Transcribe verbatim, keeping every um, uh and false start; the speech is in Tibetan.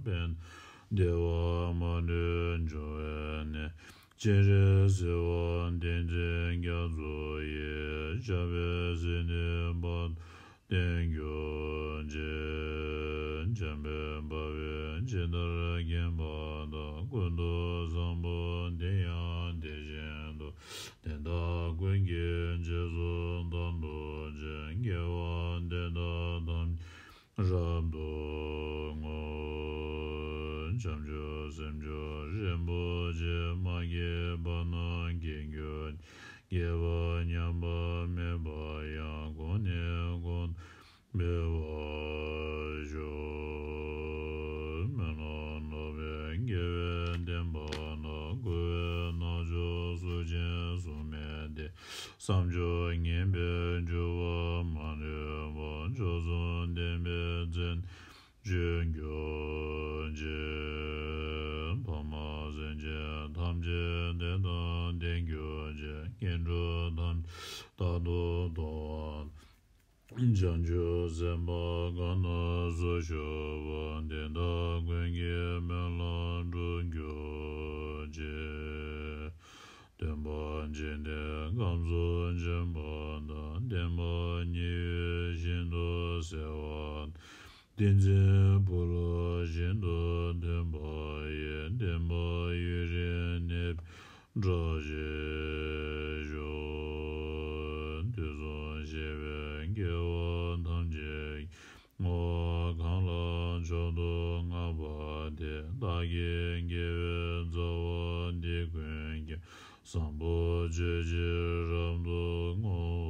པའི་བདེ་བ་མ་ལུས་འབྱུང་བའི་གནས། སྤྱན་རས་གཟིགས་དབང་བསྟན་འཛིན་རྒྱ་མཚོ་ཡི། ཞབས་པད་སྲིད་མཐའི་བར་དུ་བརྟན་གྱུར་ཅིག། འཇམ་དཔལ་དཔའ་བོས་ཇི་ལྟར་མཁྱེན་པ་དང་། ཀུན་ཏུ་བཟང་པོ་དེ་ཡང་དེ་བཞིན་དུ། དེ་དག་ཀུན་གྱི་རྗེས་སུ་བདག་སློབ་ཅིང་། དགེ་བ་འདི་དག་ཐམས་ཅད་རབ་ཏུ་བསྔོ། བྱང་ཆུབ་སེམས་མཆོག་རིན་པོ་ཆེ། མ་སྐྱེས་པ་རྣམས་སྐྱེ་གྱུར་ཅིག། སྐྱེས་པ་ཉམས་པ་མེད་པ་ཡང་། གོང་ནས་གོང་དུ་འཕེལ་བར་ཤོག། སྨོན་ལམ་ལོག་པའི་དགེ་བའི་བསྟན་པ་ལ། འགོ་བའི་རྣལ་འབྱོར་གཟུགས་ཅན་གཟུགས་མེད་དེ། བསམ་སྦྱོར་ངན་པས་འགྱུར་བ་མ་ལུས་པ། མཆོག་གསུམ་ལྡན་པའི་མཚན་བརྗོད་གྱུར་ཅིག། ཕ་མ་སེམས་ཅན་ཐམས་ཅད་བདེ་དང་ལྡན་གྱུར་ཅིག། ངན་འགྲོ་ཐམས་ཅད་རྟག་ཏུ་ཐོབ་པ། བྱང་ཆུབ་སེམས་དཔའ་གང་དང་སུ་ཞུགས་པ། དེ་དག་ཀུན་གྱི་སྨོན་ལམ་འགྲུབ་གྱུར་ཅིག། སྟོན་པ་འཇིག་རྟེན་ཁམས་སུ་བྱོན་པ་དང་། བསྟན་པ་ཉི་འོད་བཞིན་དུ་གསལ་བ་དང་། བསྟན་འཛིན་འབུམ་ལྷ་བཞིན་དུ་སྟོན་པ་ཡི། བསྟན་པ་ཡུན་རིང་གནས་པའི་གྲགས་ཆེན་ཤོག། དུས་གསུམ་གཤེགས་པའི་རྒྱལ་བ་ཐམས་ཅད་ཀྱི། བསྔོ་བ་གང་ལ་མཆོག་ཏུ་བསྔགས་པ་དེས། བདག་གི་དགེ་བའི་རྩ་བ་འདི་ཀུན་ཀྱང་། བཟང་པོ་སྤྱོད་ཕྱིར་རབ་ཏུ་བསྔོ།